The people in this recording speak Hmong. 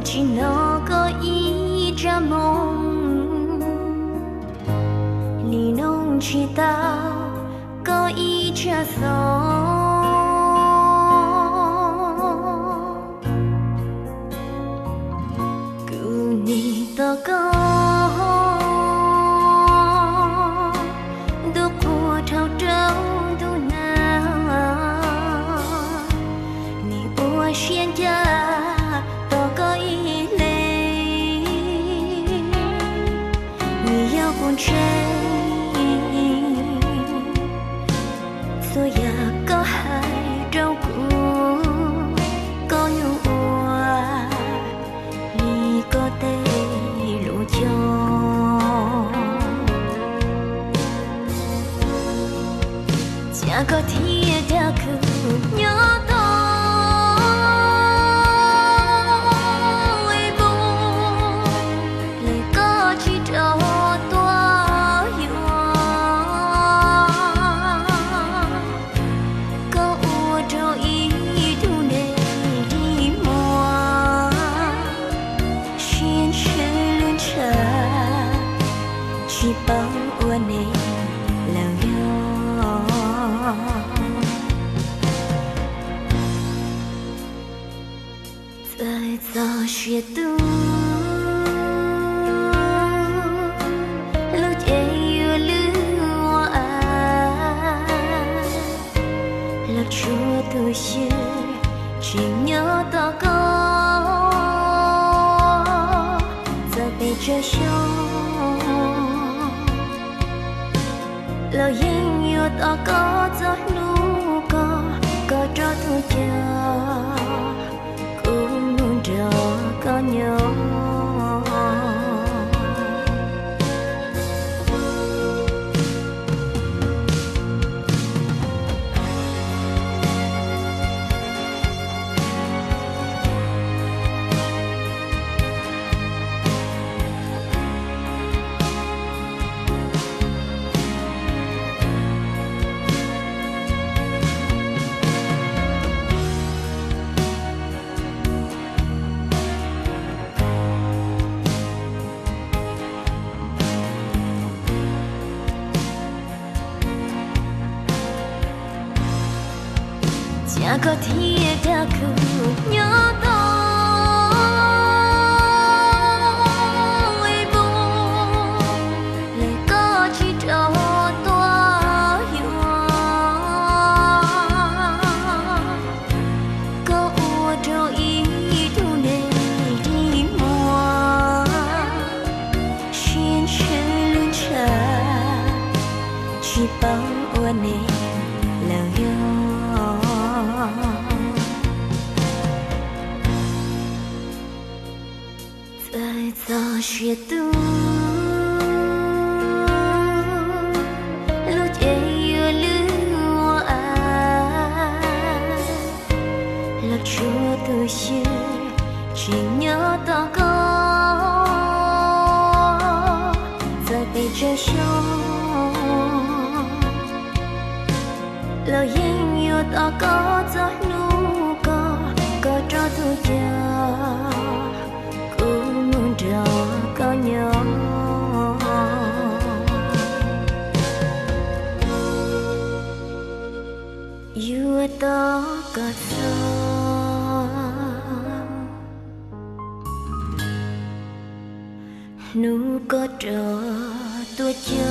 Tsim nyog koj ib tsab moo, nim no tsis tau koj ib tsab xov. Kuv nim tos koj ntuj qhua dhau rau ntuj nag, nim ua siab ncaj tos koj ib leeg. Vim yog kuv ntseeg txhua yam koj hais rau kuv, koj yuav ua li koj tej lus cog. Cas koj thiaj dag khwv nyob tau ib npoo, lawm koj tsis rov tuaj yuav. Koj ua rau ib tug neeg dig muag, siab ntshaw lub ntshav, tsis paub ua neeg lawm yog. Txawm txog sia tub, lub cev yuav lwj ua av, los tsuav tus xyw tseem nyob tos koj. Txawm peb tsawg xyoo, los yeej yuav tos koj txog hnub koj, koj rov tuaj cog, kuv mus nrog koj nyob. Cas koj thiaj dag khwv nyob tau ib npoo, lawm koj tsis rov tuaj yuav. Koj ua rau ib tug neeg dig muag, siab ntshaw lub ntshav, tsis paub ua neeg lawm yog. Txawm txog sia tub, lub cev yuav lwj ua av, los tsuav tus xyw tseem nyob tos koj. Txawm peb tsawg xyoo, los yeej yuav tos koj txog hnub koj, koj rov tuaj cog, kuv mus nrog koj nyob. Yuav tos koj txog hnub koj rov tuaj cog.